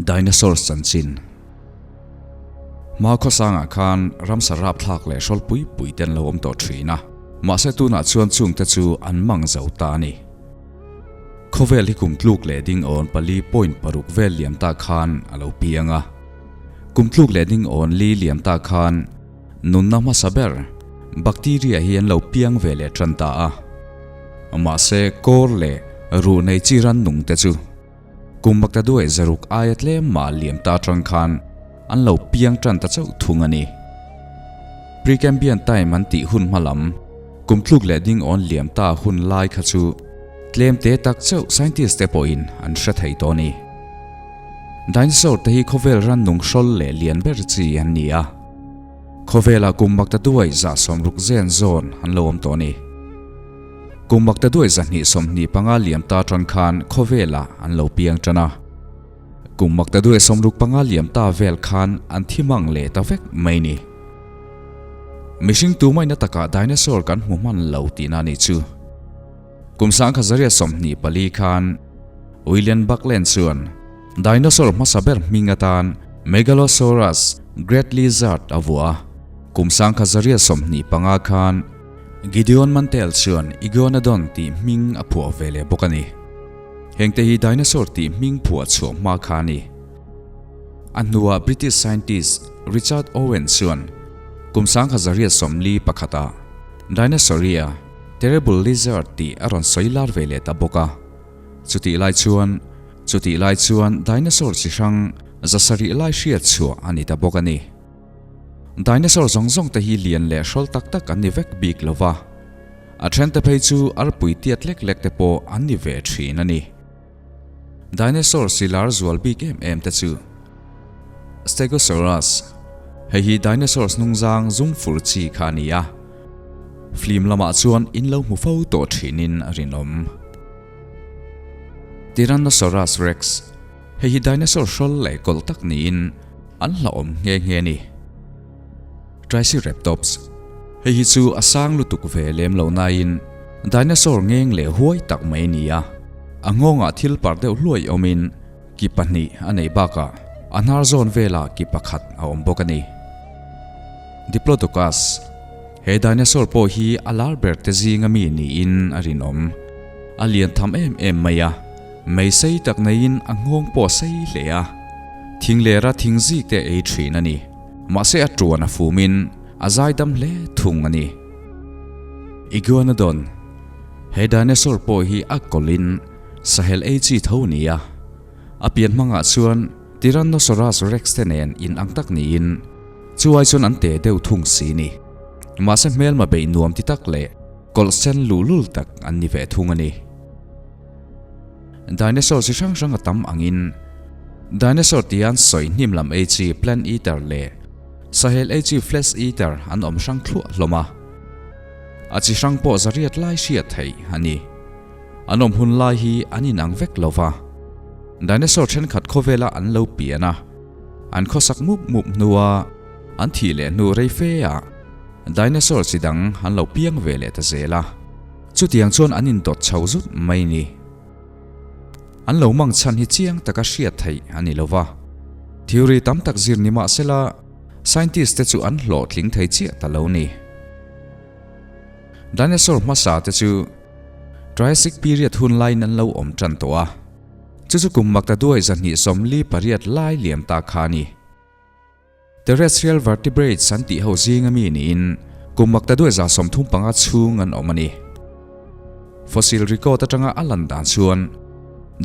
Dinosaurs chanchin. Hma khawsangah khan ramsa rapthlak leh hrawl pui pui te an lo awm tawh thin a, mahse tunah chuan chungte chu an mang zo ta a ni. Khawvel hi kum tluk leh ding awn 4.6 vel liam ta khan a lo piang a. Kum tluk leh ding awn li liam ta khan nunna hmasa ber bacteria hi an lo piang ve leh tan ta a. Mahse kawr leh ruh nei chi rannung te chu kum bakta duai zaruk aia tlem mah liam ta atang khan an lo piang tan ta chauh thung a ni. Precambrian time an tih hun hma lam kum tluk leh ding awn liam ta hun lai kha chu tlem te tak chauh scientist te pawhin an hre thei tawh a ni. Dinosaur te hi khawvel rannung hrawl leh lian ber chi an ni a. Khawvelah kum makta duai 60 zen zawn an lo awm tawh a ni. Kum makta duai 225 liam ta tan khan khawvelah an lo piang tan a. Kum makta duai 65 liam ta vel khan an thi mang leh ta vek mai ni. Mihring tu maina takah dinosaur kan hmu hman lo tihna a nih chu. Kum 1924 khan William Buckland chuan dinosaur hmasa ber hming atan Megalosaurus Great Lizard a vuah a. Kum 1925 khan Gideon Mantell chuan Iguanodon tih hming a phuah ve leh bawk a ni. Hengte hi dinosaur tih hming phuah chhuah hma kha a ni. A hnuah British scientist Richard Owen chuan kum 1941-ah Dinosauria, Terrible Lizard tih a rawn sawi lar ve leh ta bawk a. Chutih lai chuan chutih lai chuan dinosaur chi hrang 700 lai hriat chhuah a ni ta bawk a ni. Dinosaur zawng zawng te hi lian leh hrawl tak tak an ni vek bik lo va. A then te phei chu arpui tiat lek lek te pawh an ni ve thin a ni. Dinosaur si lar zual bik em em te chu Stegosaurus, hei hi dinosaurs hnungzang zum fur chi kha a ni a, film lamah chuan in lo hmu fo tawh thinin a rinawm. Tyrannosaurus rex, hei hi dinosaur hrawl leh kawlh tak niin an hlauhawm nghe nghe a ni. Triceratops, hei hi chu a sang lutuk ve lem lo nain dinosaur ngeng leh huai tak mai a ni a, a nghawngah thil par deuh hluai awmin ki pahnih a nei bakah a hnar zawn velah ki pakhat a awm bawk a ni. Diplodocus, he dinosaur pawh hi a lar ber te zinga mi niin a rinawm. A lian tham em em mai a, mei sei tak neiin a nghawng pawh a sei hle a, thing lera thing zik te ei thin a ni. Mahse a tuan a fumin a zaidam hle thung a ni. Iguanodon, he dinosaur pawh hi a kawlhin sahel ei chi tho a ni a. A pian hmangah chuan Tyrannosaurus rex te nen in ang tak niin chuai chuan an te deuh thung si ni. Mahse hmelma beih nuam ti tak leh kawlh sen luhlul tak an ni ve thung a ni. Dinosaur chi hrang hrang a tam angin dinosaur tia an sawi hnim lam ei chi plant eater leh sahel ei chi flesh eater an awm hrang thluah hlawm a. A chi hrang pawh zariat lai hriat theih a ni. An awm hun lai hi an inang vek lo va. Dinosaur thenkhat khawvela an lo pian a, an khawsak mup mup hnua an thih leh hnu rei fe ah dinosaur chi dang an lo piang ve leh ta zel a. Chutiang chuan an indawt chho zut mai ni. An lo mang chhan hi chiang taka hriat theih a ni lo va. Theory tam tak zir ni mah sela scientist te chu an hlawhtling thei chiah ta lo ni. Dinosaur hmasa te chu Triassic period hun laiin an lo awm tan tawh a. Chu chu kum makta duai 248 lai liam ta kha a ni. Terrestrial vertebrates an tih ho zinga mi niin kum makta duai 35 chhung an awm a ni. Fossil record atanga a lan dan chuan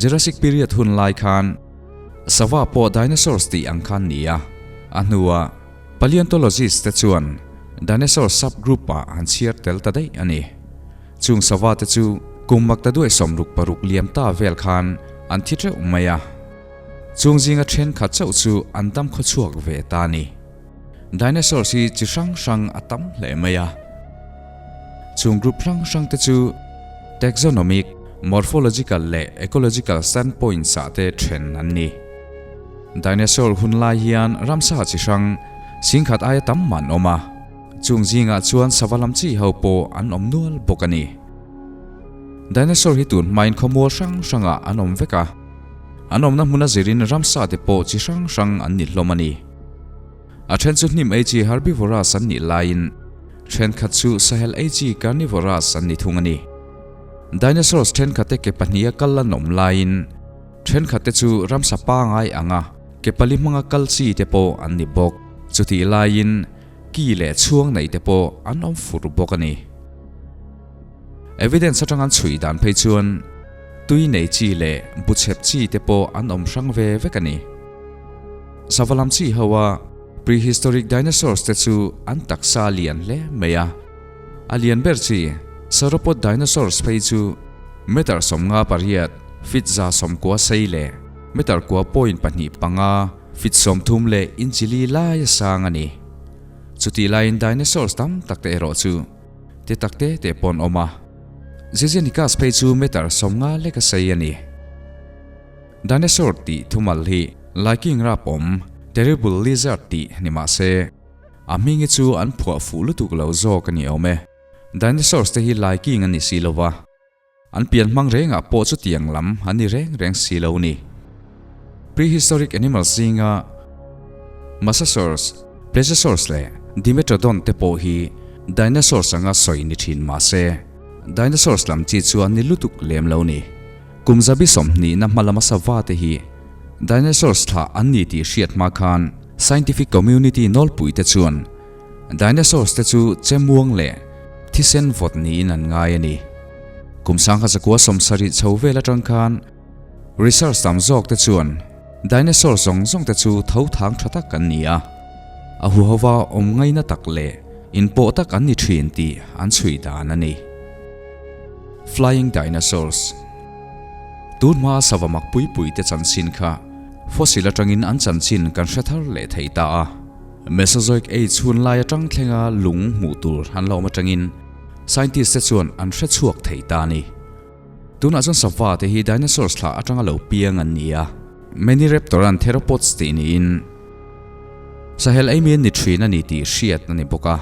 Jurassic period hun lai khan sava pawh dinosaurs tih ang khan ni a, a hnuah paleontologists te chuan dinosaur subgroup ah an chhiar tel ta daih a ni. Chung sava te chu kum makta duai 66 liam ta vel khan an thi teuh mai a. Chung zinga thenkhat chauh chu an dam khaw chhuak ve ta a ni. Dinosaurs hi chi hrang hrang a tam hle mai a. Chung group hrang hrang te chu taxonomic, morphological leh ecological standpoints ah te then an ni. Dinosaur hun lai hian ramsa chi hrang 10,000 aia tam mah an awm a. Chung zingah chuan sava lam chi ho pawh an awm nual bawk a ni. Dinosaur hi tun hmain khawmual hrang hrangah an awm vek a. An awmna hmuna zirin ramsa te pawh chi hrang hrang an ni hlawm a ni. A then chu hnim ei chi herbivorous an nih laiin thenkhat chu sahel ei chi carnivorous an ni thung a ni. Dinosaurs thenkhatte ke pahniha kal an awm laiin thenkhatte chu ramsa pangai anga ke pali hmanga kal chi te pawh an ni bawk. Chutih laiin ki leh chhuang nei te pawh an awm fur bawk a ni. Evidence atang an chhui dan phei chuan tui nei chi leh bu chhep chi te pawh an awm hrang ve vek a ni. Sava lam chi ho a prehistoric dinosaurs te chu an taksa a lian hle mai a. A lian ber chi sauropod dinosaurs phei chu meter 58, feet 190 sei leh meter 9.25, feet 30 leh inchi li lai a sang a ni. Chutih laiin dinosaurs tam tak te erawh chu Te tak te te pawh an awm a. Zizinikas phei chu meter 50 lek a sei a ni. Dinosaur tih thumal hi Laiking rap awm, terrible lizard tih ni mah se, a hming hi chu an phuah fuh lutuk lo zawk a ni awm e. Dinosaurs te hi Laiking an ni si lo va. An pian hmang rengah pawh chutiang lam an ni reng reng si lo ni. Prehistoric animals zinga Mosasaurs, Plesiosaurs leh Dimetrodon te pawh hi dinosaurs anga sawi ni thin mah se, dinosaurs lam chi chu an ni lutuk lem lo ni. Kum zabi 20 na hma lama sava te hi dinosaurs thlah an ni tih hriat hma khan scientific community nawlpui te chuan Dinosaurs te chu chemuang leh thisen vawt niin an ngai a ni. Kum 1970 chho vel atang khan research tam zawk te chuan dinosaur zawng zawng te chu tho thang tha tak an ni a, a huhova awm ngaina tak leh inpawh tak an ni thin tih an chhui dan a ni. Flying Dinosaurs Tun hmaa sava mak pui pui te chanchin kha fossil atangin an chanchin kan hre thar leh thei ta a. Mesozoic Age hun lai atang thlenga lung hmuh tur an la awm atangin scientist te chuan an hre chhuak thei ta a ni. Tunah chuan sava te hi dinosaurs thlah atanga lo piang an ni a. Maniraptoran theropods tih niin sahel ei mi an ni thin a ni tih hriat a ni bawk a.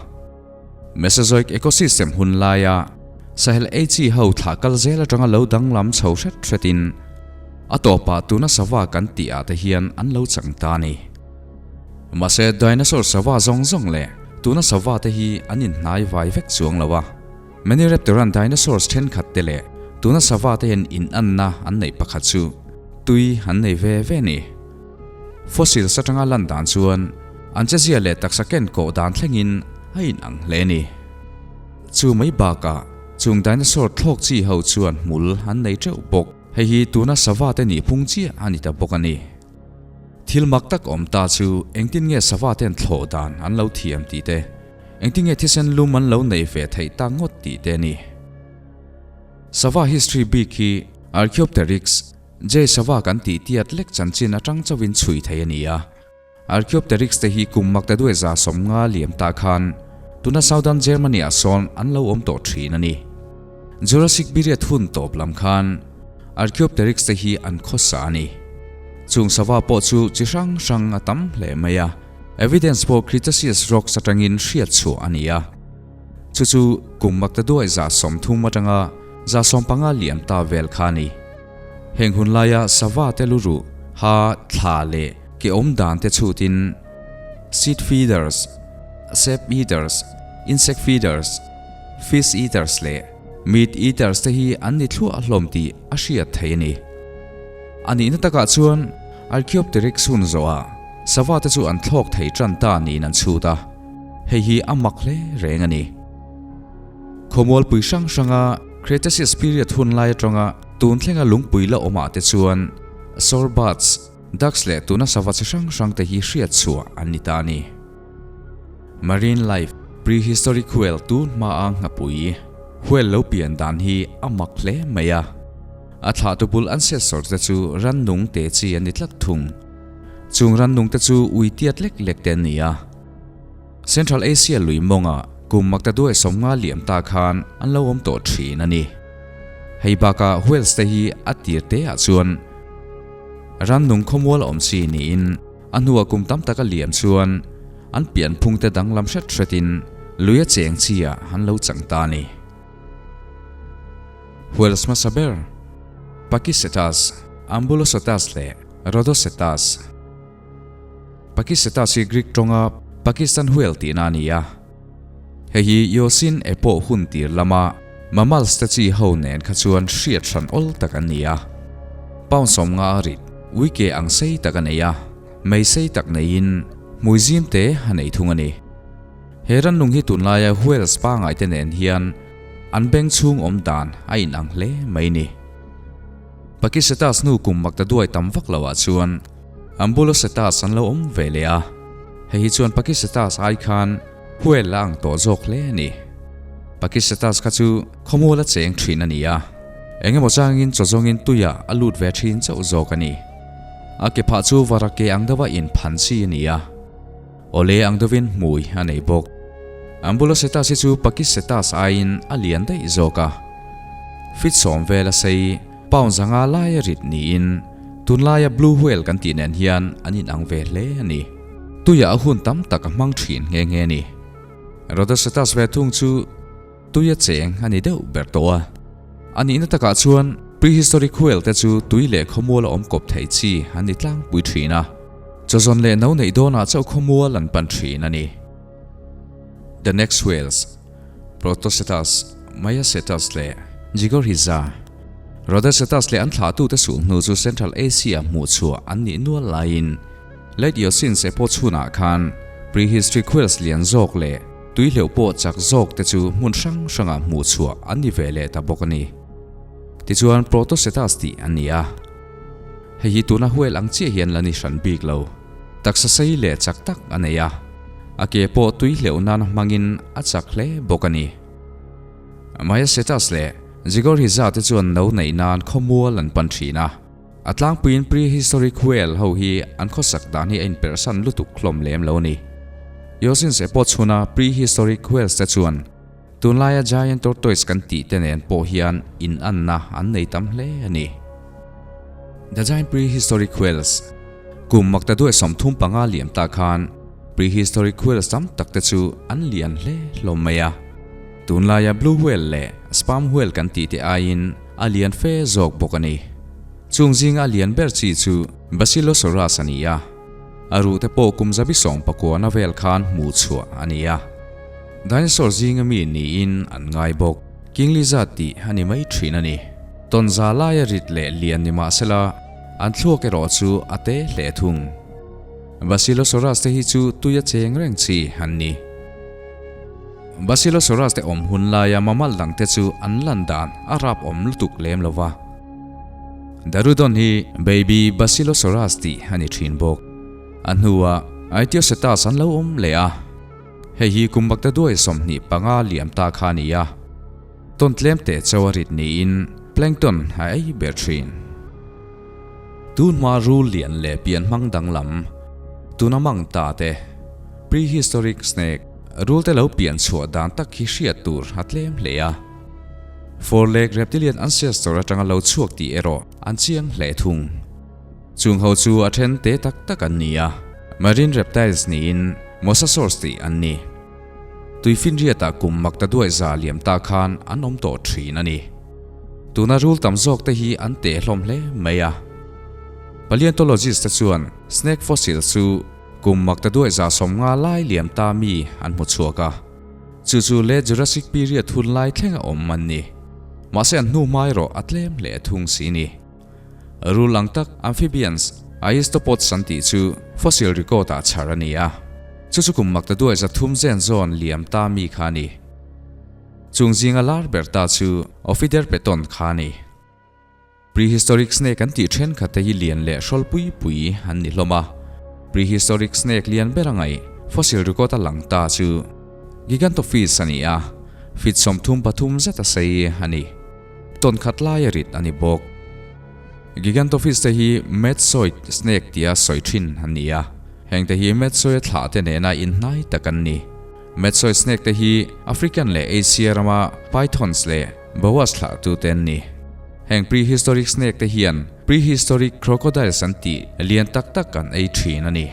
Mesozoic ecosystem hun laia sahel ei chi ho thlah kal zel atanga lo danglam chho hret hretin a tawpah tuna sava kan tih ah te hian an lo chang ta a ni. Mahse, dinosaur sava zawng zawng leh tuna sava te hi an inhnai vai vek chuang lo a. Maniraptoran dinosaurs thenkhat te leh tuna sava te hian inanna an neih pakhat chu tui an nei ve ve ni. Fossils atanga lan dan chuan an chezia leh taksa ken kawh dan thlengin a inang hle ni. Chu mai bakah chung dinosaur thlawk chi ho chuan hmul an nei teuh bawk. Hei hi tuna sava te nih phung chiah a ni ta bawk a ni. Thil mak tak awm ta chu engtin nge sava ten thlawh dan an lo thiam tih te, engtin nge thisen lum an lo nei ve theih tak ngawt tih te a ni. Sava history bik hi Archaeopteryx, Jay sava kan tih tiat lek chanchin atang chauhin chhui thei a ni a. Archaeopteryx te hi kum makta duai 150 liam ta khan tuna Southern Germany ah sawn an lo awm tawh thin a ni. Jurassic period hun tawp lam khan Archaeopteryx te hi an khawsa a ni. Chung sava pawh chu chi hrang hrang a tam hle mai a, evidence pawh Cretaceous rocks atangin hriat chhuah a ni a. Chu chu kum makta duai 30 atanga 15 liam ta vel kha a ni. Heng hun laia sava te lu ruh, ha, thla leh ke awm dan te chhutin seed feeders, sap eaters, insect feeders, fish eaters leh Meat eaters te hi an ni thluah hlawm tih a hriat thei a ni. A nihna takah chuan Archaeopteryx hun zawhah sava te chu an thlawk thei tan ta niin an chhut a, hei hi a mak hle reng a ni. Khawmualpui hrang hranga Cretaceous period hun lai atanga tun thlenga lungpui la awmah te chuan shorebirds, ducks leh tuna sava chi hrang hrang te hi hriat chhuah an ni ta a ni. Marine life, Prehistoric whale tun hmaa nghapui whale lo pian dan hi a mak hle mai a. A thlahtu bul ancestor te chu rannung te chi an ni tlat thung. Chung rannung te chu ui tiat lek lek te an ni a. Central Asia lui mawngah kum makta duai 50 liam ta khan an lo awm tawh thin a ni. Hei bakah whales te hi a tir te ah chuan rannung khawmual awm chi niin, A hnua kum tam taka liam chuan an pianphungte danglam hret hretin lui a cheng chi ah an lo chang ta a ni. Whales hmasa ber, Pakicetus. Ambulocetus leh Rodhocetus. Pakicetus hi Greek tawnga Pakistan whale tihna a ni a. Hei hi Eocene epoch hun tir lama mammals te chi ho nen kha chuan hriat hran awl tak an ni a. Pound 50 a rit, uike ang sei tak a nei a, mei sei tak neiin hmui zim te a nei thung a ni. He rannung hi tunlaia whales pangai te nen hian an beng chhung awm dan a inang hle mai ni. Pakicetus hnu kum mak ta duai tam vak lo ah chuan Ambulocetus an lo awm ve leh a, hei hi chuan Pakicetus ai khan whale a ang tawh zawk hle a ni. Pakicetus kha chu khawmual a cheng thin a ni a, eng emaw changin chaw zawngin tuiah a lut ve thin chauh zawk a ni. A ke phah chu vara ke ang deuha inphan chi a ni a. Awle ang deuhin hmui a nei bawk. Ambulocetus hi chu Pakicetus aiin a lian daih zawk a. Feet 10 vel a sei, pound 500 laia rit niin tunlaia blue whale kan tih nen hian an inang ve hle a ni. Tuiah a hun tam tak a hmang thin nghe nghe a ni. Rodhocetus ve thung chu Tui a cheng a ni deuh ber tawh a. A nihna takah chuan prehistoric whale te chu tui leh khawmual a awm kawp theih chi an ni tlangpui thin a. Chawzawn leh no neih dawnah chauh khawmual an pan thin a ni. The next whales, Protocetus, Maiacetus leh Zygorhiza. Rodhocetus leh an thlahtute sulhnu chu Central Asia hmuh chhuah an nih nual laiin Late Eocene se pawh chhunah khan prehistoric whales lian zawk leh tui hleuh pawh chak zawk te chu hmun hrang hrangah hmuh chhuah an ni ve leh ta bawk a ni. Tichuan Protocetus tih an ni a. Hei hi tuna whale ang chiah hian la ni hran bik lo. Taksa sei leh chak tak a nei a. A ke pawh tui hleuh nana hmangin a chak hle bawk a ni. Maiacetus leh Zygorhiza te chuan no neih nan khawmual an pan thin a. A tlangpuiin prehistoric whale ho hi an khawsak dan hi a inperhsan lutuk hlawm lem lo a ni. Eocene se pawh chhuna prehistoric whales te chuan tunlaia giant tortoise kan tih te nen pawh hian inanna an nei tam hle a ni. The giant prehistoric whales Kum makta duai 35 liam ta khan prehistoric whales tam tak te chu an lian hle hlawm mai a. Tunlaia blue whale leh sperm whale kan tih te aiin a lian fe zawk bawk a ni. Chung zinga a lian ber chi chu Basilosaurus a ni a, a ruh te pawh kum zabi 19na vel khan hmuh chhuah a ni a. Dinosaur zinga mi niin an ngai bawk. King lizard tih a ni mai thin a ni. Tawnza laia rit leh lian ni mah sela, an thluak erawh chu a te hle thung. Basilosaurus te hi chu tui a cheng reng chi an ni. Basilosaurus te awm hun laia mammal dang te chu an lan dan a rap awm lutuk lem lo va. Dorudon hi Baby Basilosaurus tih a ni thin bawk. A hnuah Aetiocetus an lo awm leh a. Hei hi kum bakta duai 25 liam ta kha a ni a. Tawn tlem teh chauh a rit niin plankton a ei ber thin. Tun hma rul lian leh pian hmang danglam, tuna mang ta te, prehistoric snake, rul te lo pian chhuah dan tak hi hriat tur a tlem hle a. Four-leg reptilian ancestor atanga lo chhuak tih erawh an chiang hle thung. Chung ho chu a then te tak tak an ni a, marine reptiles niin mosasaurs tih an ni. Tuifinriatah kum makta duai za liam ta khan an awm tawh thin a ni. Tuna rul tam zawk te hi an teh hlawm hle mai a. Paleontologist te chuan snake fossil chu kum makta duai za 50 lai liam ta mi an hmu chhuak a. Chu chu late Jurassic period hun lai thleng a awm an ni. Mahse an hnu hma erawh a tlem hle thung si ni. Rul ang tak amphibians, Aistopods an tih chu fossil record ah chhar a ni a. Chu chu kum makta duai 300 zen zawn liam ta mi kha a ni. Chung zinga lar ber ta chu Ophiderpeton kha a ni. Prehistoric snake an tih thenkhat te hi lian leh hrawl pui pui an ni hlawm a. Prehistoric snake lian ber a ngaih fossil record a lang ta chu Gigantophis a ni a, feet 33 zet a sei a ni. Tawn khat laia rit a ni bawk. Gigantophis te hi Madtsoid snake tia sawi thin an ni a, heng te hi Madtsoia thlah te nena inhnai tak an ni. Madtsoid snake te hi African leh Asia rama pythons leh boas thlah tu te an ni. Heng prehistoric snake te hian prehistoric crocodiles an tih lian tak tak an ei thin a ni.